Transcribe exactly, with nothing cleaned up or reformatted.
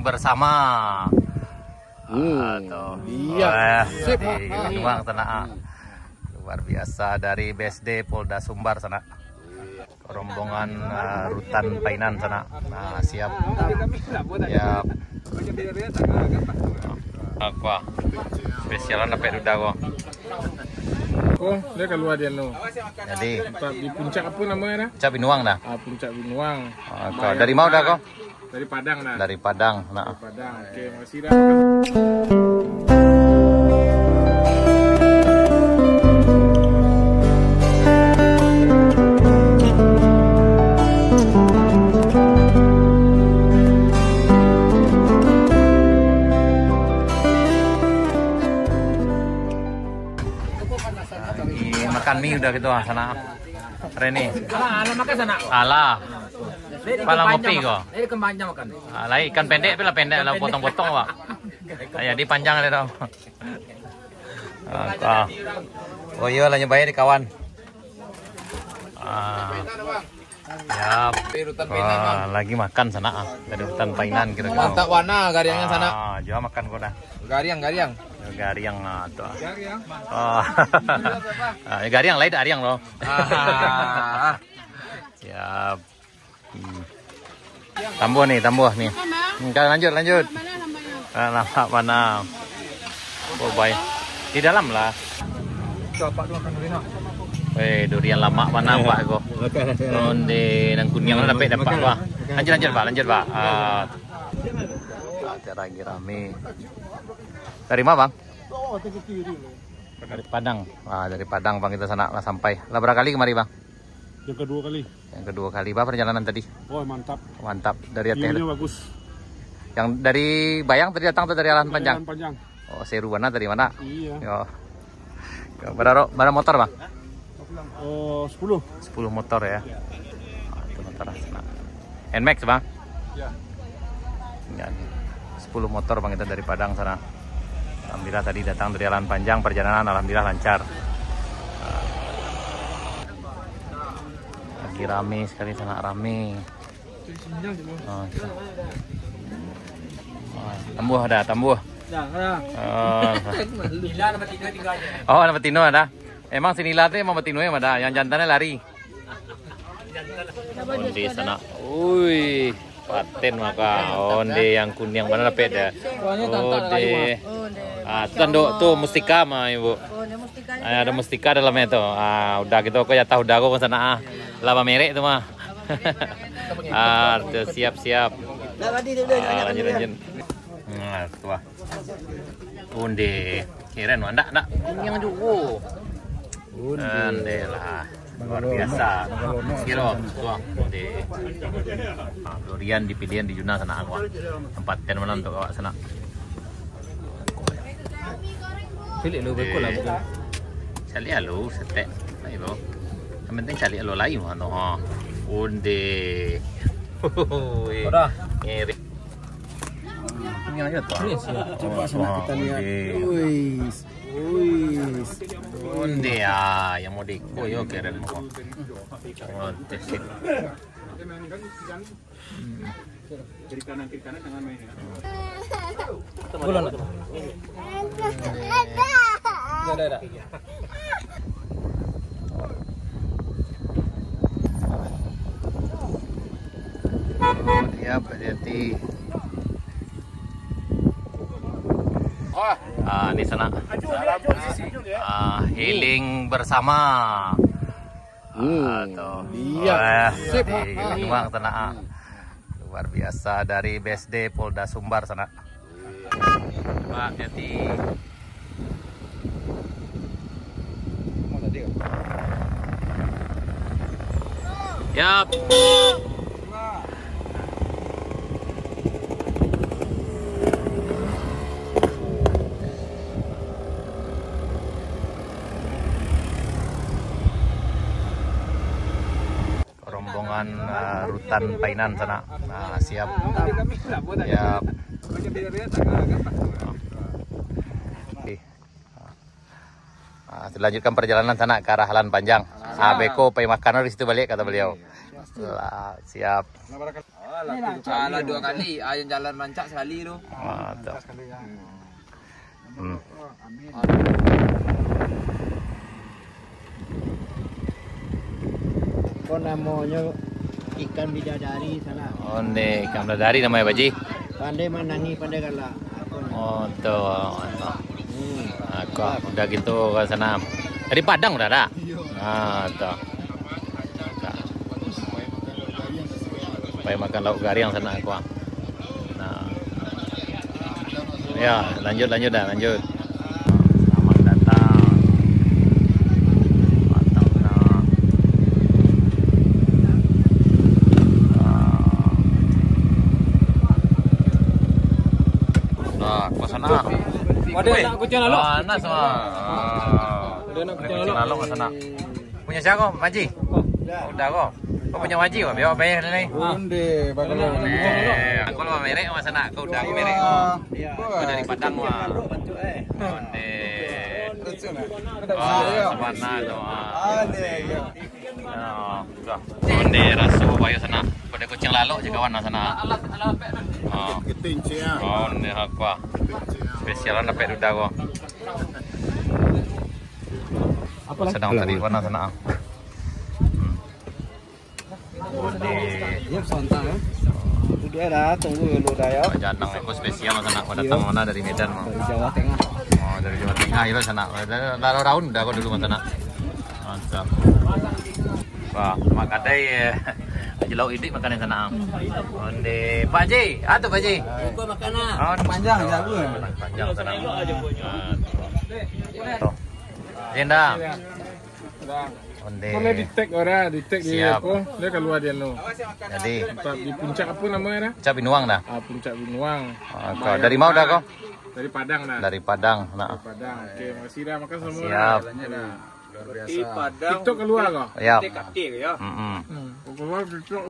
bersama. Hmm. Ah, tuh. Iya. Wah, sip. Di Nuang sana, ah. Hmm. Luar biasa dari B S D Polda Sumbar sana. Rombongan, ah, Rutan Painan sana. Nah, siap. Siap. Apa? Spesialan dapat duda ko. Ko, dia kalua dia no. Jadi, tempat di puncak apa namanya dah? Puncak Binuang dah. Ah, puncak Binuang. Ah, ko. Dari mana dah ko? Dari Padang dah. Dari Padang, nah. Dari Padang. Oke, makasih dah. Makan mie udah gitu ah, sana. Reni. Alah, alah makan sana. Alah. Pala ngopi ko. Dari kembanjang makan. Ah, lai ikan pendek, tapi lah pendek lah, potong-potong, Pak. Ah, jadi panjang dia tu. Ah, ah. Oh iya, lah nyobain di kawan. Ah. Ya. Wah, lagi makan sana ah. Dari Rutan Painan kira-kira. Mantap warna gariangnya sana. Ah, jua makan ko dah. Gariang, gariang. Gariang ah tu. Gariang. Oh. Ah, gariang lain ariang loh. Ah. Siap. Hmm. Tambuah ni, tambuah ni. Makan, Bang. Hmm, dah lanjut, lanjut. Lamak bana sambanya. Ah, lamak bana. Oh, baik. Di dalam lah. Tu apak tu makan durian, nak? Eh, durian lamak bana, eh, apak ko. Makan, makan. Onde, nan kuniang tu dapek, dapek, makan, Pak. Makan. Lanjut, lanjut, Pak. Lanjut, Pak. Ah. Ah, lagi rami. Dari mana, Bang? Dari Padang. Ah, dari Padang, Bang, kita sana lah sampai. Lah berapa kali kemari, Bang? Yang kedua kali. Yang kedua kali. Bah, perjalanan tadi? Oh, mantap. Mantap. Dari Ateh. View-nya bagus. Yang dari Bayang tadi datang atau dari Alahan Panjang? Alahan Panjang. Oh, seru bana tadi, mana? Iya. Yo. Yo, bara, bara motor, Bang? Oh, sepuluh. Sepuluh motor, ya. Ah, itu motor lah, sana. Nmax, Bang? Ya. Ya, sepuluh motor, Bang, kita dari Padang sana. Alhamdulillah tadi datang dari Alahan Panjang, perjalanan alhamdulillah lancar. Ah. Lagi rame sekali, sangat rame. Ah, ah, tambuah dah, tambuah. Dah, dah. Ah. Oh, nama Tino ada. Emang si Nila tu emang batino emang dah, yang jantannya lari. Onde sana. Ui, paten maka. Onde yang kuniang bana dapek dah. Onde. Ah, tanduk tu mustika mah, Ibu. Ah, ada mustika dalamnya tu. Ah, udah gitu ko jatah udah ko sana ah. Lah bamerek tu mah. Ah, tu siap-siap. Ah, lanjut, lanjut. Nah, tu lah. Onde. Keren, ndak, ndak. Kuniang juo. Onde. Onde lah. Luar biasa. Kiro, tuang. Onde. Ah, durian dipilihan di Juna sana, awak. Tempat ten mana untuk awak sana. Pilih lu, beko lah, beko. Cari lu, setek. Ayo, bro. Yang penting cari lu lain, mano, ha. Onde. Udah. Ngeri. Ini aja tuh. Ini sih. Coba sana kita lihat. Wih. Wih. Onde ya, yang mau deko yo keren mo. Onde sih. Kiri kanan, kiri kanan, jangan main ya. Belum lah. Enggak ada, ada. Siap, hati-hati. Ah, ini sana. Ah, healing bersama. Hmm. Ah, tuh. Iya. Wah, sip. Di Nuang sana. Luar biasa dari B S D Polda Sumbar sana. Pak, hati-hati. Yap. Rombongan, ah, Rutan Painan sana. Nah, siap. Siap. Oke. Ah, lanjutkan perjalanan sana ke arah Alahan Panjang. Ah, beko pai makan di situ baliak, kata beliau. Lah, siap. Alah, dua kali. Ah, yang jalan rancak sekali tu. Ah, tu. Hmm. Ko namonyo ikan bidadari sanak. Onde, ikan bidadari namonyo, Pak Ji? Pandai manangih, pandai galak. Oh, tu. Hmm. Ah, ko, udah gitu ka sanak. Dari Padang udah dah? Ah, tu. Pai makan lauk gariang sanak ko. Nah. Ya, lanjut, lanjut dah, lanjut. Selamat datang. Mantap, nah. Nah, ko sanak. Waduh, nak kuciang lalok. Ah, panas, wah. Ah. Waduh, nak kuciang lalok. Kuciang lalok ka sanak. Punyo sia ko, Maji? Udah ko. Ko punyo Maji ko, biar bayar dulu ni. Onde, bagus. Onde. Ko lah merek mah sanak, ko udah ko merek ko. Ko dari Padang mah. Onde. Ah, sabana tu, ah. Ah, udah. Onde raso bayo sanak. Pado kuciang lalok je kawan lah sanak. Ah. Keting ciang. Onde apa? Spesial lah dapek duda ko. Sadang tadi warna sanak. Hmm. Di Yep, santai ya. Duduak dah, tunggu dulu dah ya. Janang ko spesial sanak, ko datang mano dari Medan mah. Dari Jawa Tengah. Oh, dari Jawa Tengah, iyo sanak. Dari, dari Raun dah ko dulu sanak. Mantap. Wah, mak kadai, eh. Haji Lauk Idik makan di sanak. Onde, Pak Ji, ah tu Pak Ji. Buka makanan. Oh, panjang, jago. Panjang sanak. Ah, tu. Jendang. Onde. Kalau di-tag orang, di-tag di Siap. Apa? Dia keluar dia no. Jadi, Tempat di puncak apa namanya dah? Puncak Binuang dah. Ah, Puncak Binuang. Ah, kau dari mana dah kau? Dari Padang dah. Dari Padang, nah. Dari Padang. Oke, makasih dah, makan semua. Siap. Dah. Luar biasa. TikTok keluar kau? Ya. T K T ya. Mm-mm. Hmm. Keluar TikTok.